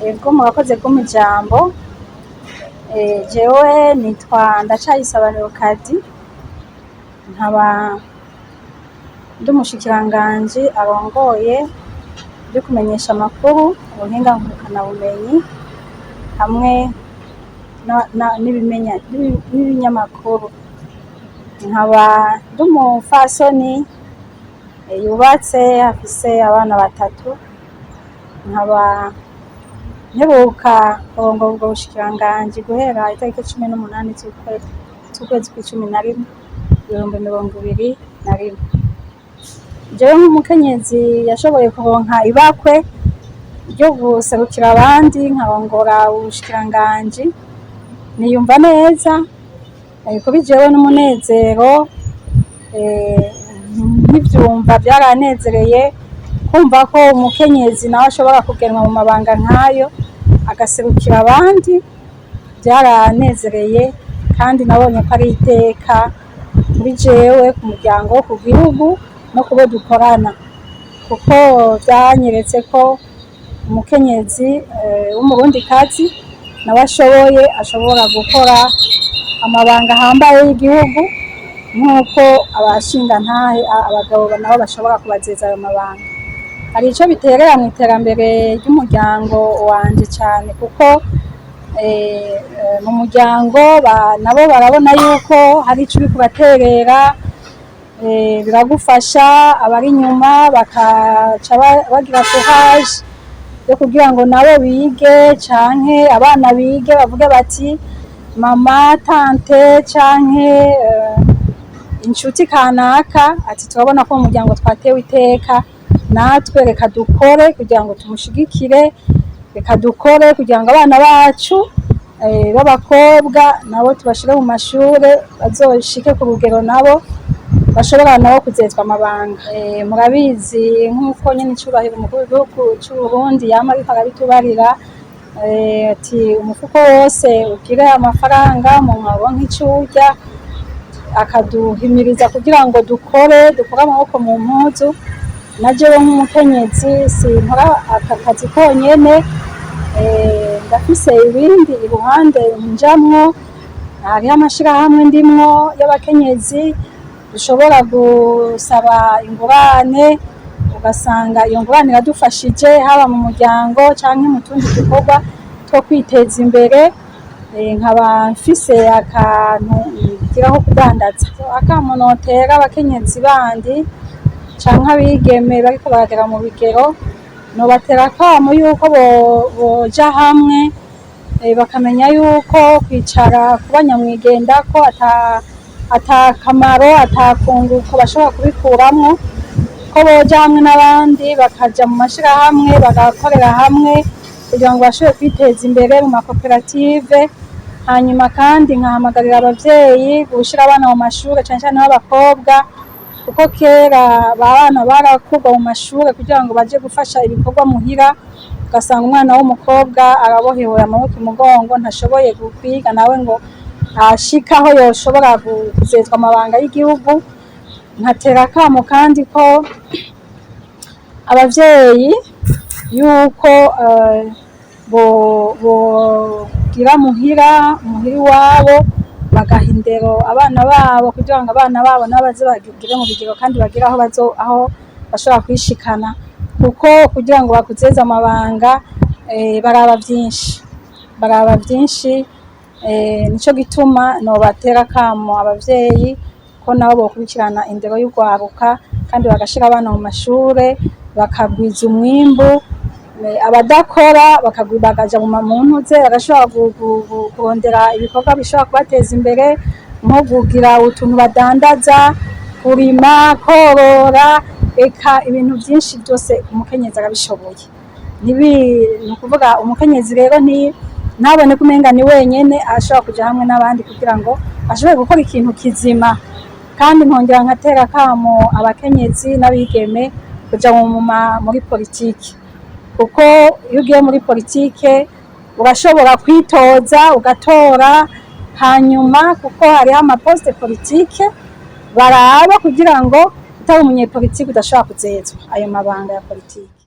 Ego, murakoze kumpa ijambo. Jewe nitwa Ndacayisaba Leokadi, nkaba ndi umushikiranganji arongoye ivyo kumenyesha amakuru, ubuhinga ngurukanabumenyi hamwe n'ibinyamakuru. Nkaba ndi umupfasoni yubatse, afise abana batatu, nkaba mperuka kurongora ubwo bushikiranganji guhera itariki 18 z'ukwezi kw'icumi na rimwe 2021. Jewe nk'umukenyezi yashoboye kuronka ibakwe ryo guserukira abandi nkarongora ubushikiranganji, niyumva neza. Kuri jewe n'umunezero. Nkivyumva vyaranezereye kumva ko umukenyezi nawe ashobora kugenwa mu mabanga nkayo, agaserukira abandi. Vyaranezereye kandi nabonye ko ari iteka kuri jewe, ku muryango, ku gihugu no kubo dukorana, kuko vyanyeretse ko umukenyezi w'Umurundikazi nawe ashoboye, ashobora gukora amabanga ahambaye y'igihugu nk'uko abashingantahe, abagabo nabo bashobora kubazeza ayo mabanga. Hari ico biterera mw'iterambere ry'umuryango wanje cane, kuko mu muryango nabo barabona yuko hari ico uriko uraterera. Biragufasha, abari inyuma bakaca bagira courage yo kugira ngo nabo bige, canke abana bige, bavuge bati: "Mama, tante canke inshuti kanaka ati turabona ko mu muryango twatewe iteka, natwe reka dukore kugira ngo tumushigikire, reka dukore kugira ngo abana bacu b'abakobwa nabo tubashire mu mashure, bazoshike ku rugero nabo bashobora nabo kuzezwa amabanga." Murabizi nk'uko nyene icubahiro umukuru w'igihugu c'Uburundi yama ariko arabitubarira, ati umufuko wose ugire amafaranga, umuntu aronke ico urya, akaduhimiriza kugira ngo dukore, dukure amaboko mu mpuzu. Na jewe nk'umukenyezi sinkora aka kazi konyene, ndafise ibindi iruhande njamwo. Hariho amashirahamwe ndimwo y'abakenyezi, dushobora gusaba ingurane, ugasanga iyo ngurane iradufashije haba mu muryango canke mu tundi dukorwa two kwiteza imbere. Nkaba mfise akantu ngiraho kudandaza. Akamo notera abakenyezi bandi canke abigeme bariko baragera mu bigero, nobatera akamo yuko boja hamwe, bakamenya yuko kwicara kuba nyamwigendako ata kamaro, ata kunguko bashobora kubikuramwo, ko boja hamwe n'abandi, bakaja mu mashirahamwe, bagakorera hamwe kugira ngo bashobore kwiteza imbere mu makoperative. Hanyuma kandi nkahamagarira abavyeyi gushira abana mu mashure, cane cane b'abakobwa, kuko kera abana barakurwa mu mashure kugira ngo baje gufasha ibikorwa muhira, ugasanga umwana w'umukobwa arabohewe amaboko imugongo, ntashoboye kwiga nawe ngo ashike aho yoshobora kuzezwa amabanga y'igihugu. Nkatera akamo kandi ko abavyeyi yuko bogira muhira iwabo, bagaha indero abana babo, kugira ngo abana babo nabo baze bagere mu bigero kandi bagire aho bashobora kwishikana, kuko kugira ngo bakuzeze amabanga baraba vyinshi, baraba vyinshi. Nico gituma nobatera akamo abavyeyi ko nabo bokurikirana indero y'urwaruka kandi bagashira abana mu mashure, bakagwiza umwimbu. Abadakora bakaja mu ntuze, bagashobora kurondera ibikorwa bishobora kubateza imbere, nko kugira utuntu badandaza, kurima, korora, eka ibintu vyinshi vyose umukenyezi arabishoboye. Ni ukuvuga umukenyezi rero ntabone ko umenga ni wenyene, ashobora kuja hamwe n'abandi kugira ngo ashobore gukora ikintu kizima. Kandi nkongera nkatera akamo abakenyezi n'abigeme kuja muri politiki, kuko iyo ugiye muri politike urashobora kwitoza ugatora, hanyuma kuko hariho ama postes politiques baraba kugira ngo utari umunyepolitike udashobora kuzezwa ayo mabanga ya politike.